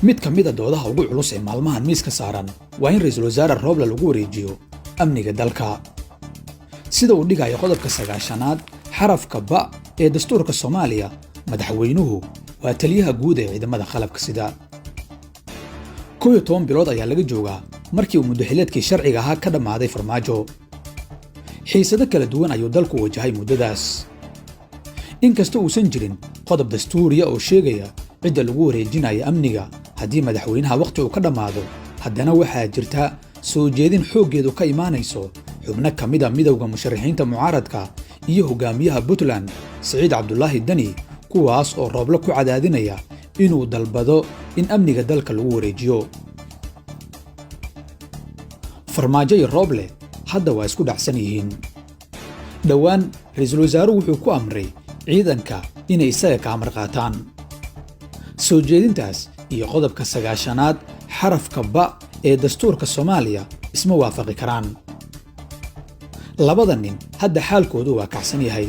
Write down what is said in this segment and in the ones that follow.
Mid ka mid a doodaha ugu culus ee maalmahan miiska saaran waa in Ra'iisul Wasaare Rooble lagu wareejiyo amniga dalka. Sida uu dhigayo qodobka 90aad xarafka ba ee dastuurka Soomaaliya, madaxweynuhu waa taliyaha guud ee ciidamada qalabka sida. 11 bilood ayaa laga joogaa markii uu muddaxileedkii sharciga ahaa ka dhammaaday Farmaajo. Xiisado kala duwan ayuu dalku wajahay muddadaas. Inkasta uusan jirin qodob dastuuriya oo sheegaya cidda lagu wareejinayo amniga haddii madaxweynaha wakhti uu ka dhammaado, haddana waxaa jirta soo jeedin xooggeedu ka imaanayso xubno ka mid a midowda musharaxiinta mucaaradka iyo hogaamiyaha Puntland, Siciid Cabdulaahi Deni, kuwaas oo Rooble ku cadaadinaya inuu dalbado in amniga dalka lagu wareejiyo. Farmaajo iyo Rooble hadda waa isku dhacsan yihiin. Dhowaan ra'iisul wasaaruhu wuxuu ku amray ciidanka inay isaga ka amar qaataan. Soo jeedintaas iyo qodobka 90aad xarafka ba ee dastuurka Soomaaliya isma waafaqi karaan. Labada nin hadda xaalkoodu waa kacsan yahay.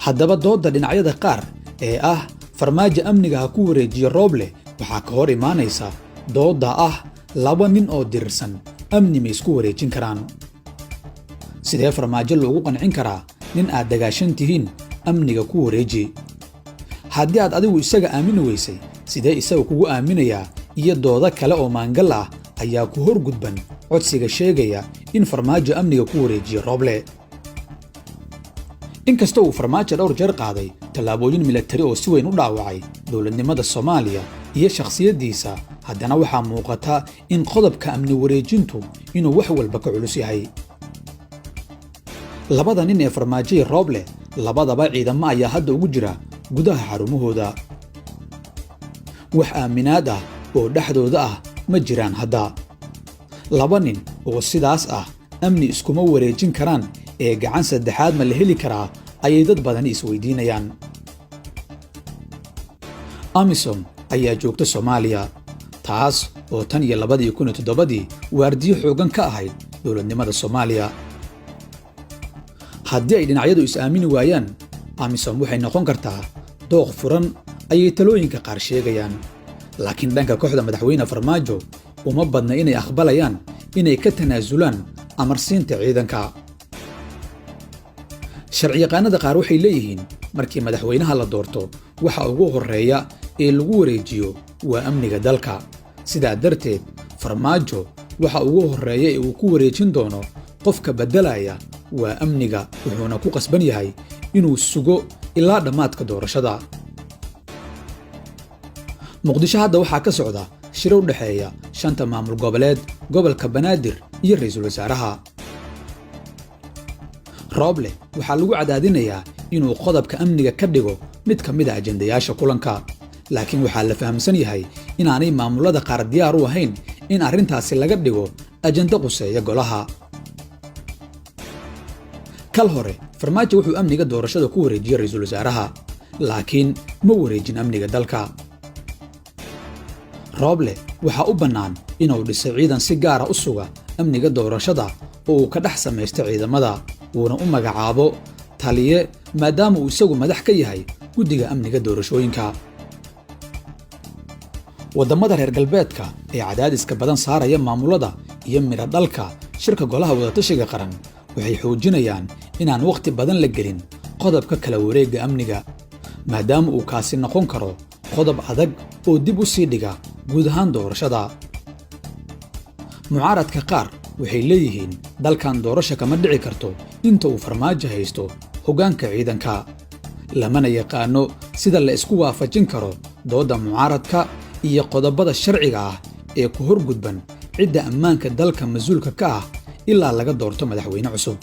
Haddaba, doodda dhinacyada qaar ee ah Farmaajo amniga ha ku wareejiyo Rooble waxaa ka hor imaanaysa doodda ah: laba nin oo dirirsan amni ma isku wareejin karaan? Sidee Farmaajo loogu qancin karaa nin aad dagaashan tihiin amniga ku wareeji? Haddii aad adigu isaga aamini weysay, sidee isaga kugu aaminayaa? Iyo doodo kale oo maangal ah ayaa ku hor gudban codsiga sheegaya in Farmaajo amniga ku wareejiyo Rooble. Inkasta uu Farmaajo dhowr jeer qaaday tallaabooyin milatari oo si weyn u dhaawacay dowladnimada Soomaaliya iyo shakhsiyaddiisa, haddana waxaa muuqata in qodobka amni wareejintu inuu wax walba ka culus yahay. Labada nin ee Farmaajo iyo Rooble labadaba ciidamo ayaa hadda ugu jira gudaha xarumahooda. Wax aaminaad ah oo dhexdooda ah ma jiraan hadda. Laba nin oo sidaas ah amni iskuma wareejin karaan ee gacan saddexaad ma la heli karaa, ayay dad badani isweydiinayaan. AMISOM ayaa joogta Soomaaliya, taas oo tan iyo 2007-dii waardiyo xooggan ka ahayd dowladnimada Soomaaliya. Haddii ay dhinacyadu is-aamini waayaan, AMISOM waxay noqon kartaa dooq furan, ayay talooyinka qaar sheegayaan. Laakiin dhanka kooxda madaxweyne Farmaajo uma badna inay aqbalayaan inay ka tanaasulaan amarsiinta ciidanka. Sharciyaqaanada qaar waxay leeyihiin markii madaxweynaha la doorto, waxa ugu horreeya ee lagu wareejiyo waa amniga dalka. Sidaa darteed, Farmaajo waxa ugu horreeya ee uu ku wareejin doono qofka beddelaya waa amniga, wuxuuna ku qasban yahay inuu sugo ilaa dhammaadka doorashada. Muqdisho hadda waxaa ka socda shiro u dhexeeya shanta maamul goboleed, gobolka Banaadir iyo ra'iisul wasaaraha. Rooble waxaa lagu cadaadinayaa inuu qodobka amniga ka dhigo mid ka mid a ajendayaasha kulanka, laakiin waxaa la fahamsan yahay inaanay maamulada qaar diyaar u ahayn in arrintaasi laga dhigo ajando quseeya golaha. Kal hore Farmaajo wuxuu amniga doorashada ku wareejiyey ra'iisul wasaaraha, laakiin ma wareejin amniga dalka. Rooble waxaa u bannaan inuu dhiso ciidan si gaara u suga amniga doorashada oo uu ka dhex samaysto ciidamada, uuna u magacaabo taliye, maadaama uu isagu madax ka yahay guddiga amniga doorashooyinka. Waddamada reer galbeedka ee cadaadiska badan saaraya maamulada iyo midho dhalka shirka Golaha Wadatashiga Qaran waxay xoojinayaan inaan wakhti badan la gelin qodobka kala wareegga amniga, maadaama uu kaasi noqon karo qodob adag oo dib u sii dhiga guud ahaan doorashada. Mucaaradka qaar waxay leeyihiin dalkan doorasho kama dhici karto inta uu Farmaajo haysto hoggaanka ciidanka, lamana yaqaano sida la isku waafajin karo doodda mucaaradka iyo qodobada sharciga ah ee ku horgudban cidda ammaanka dalka mas-uulka ka ah ilaa laga doorto madaxweyne cusub.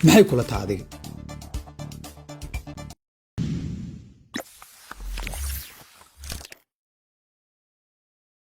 Maxay kula taha adiga?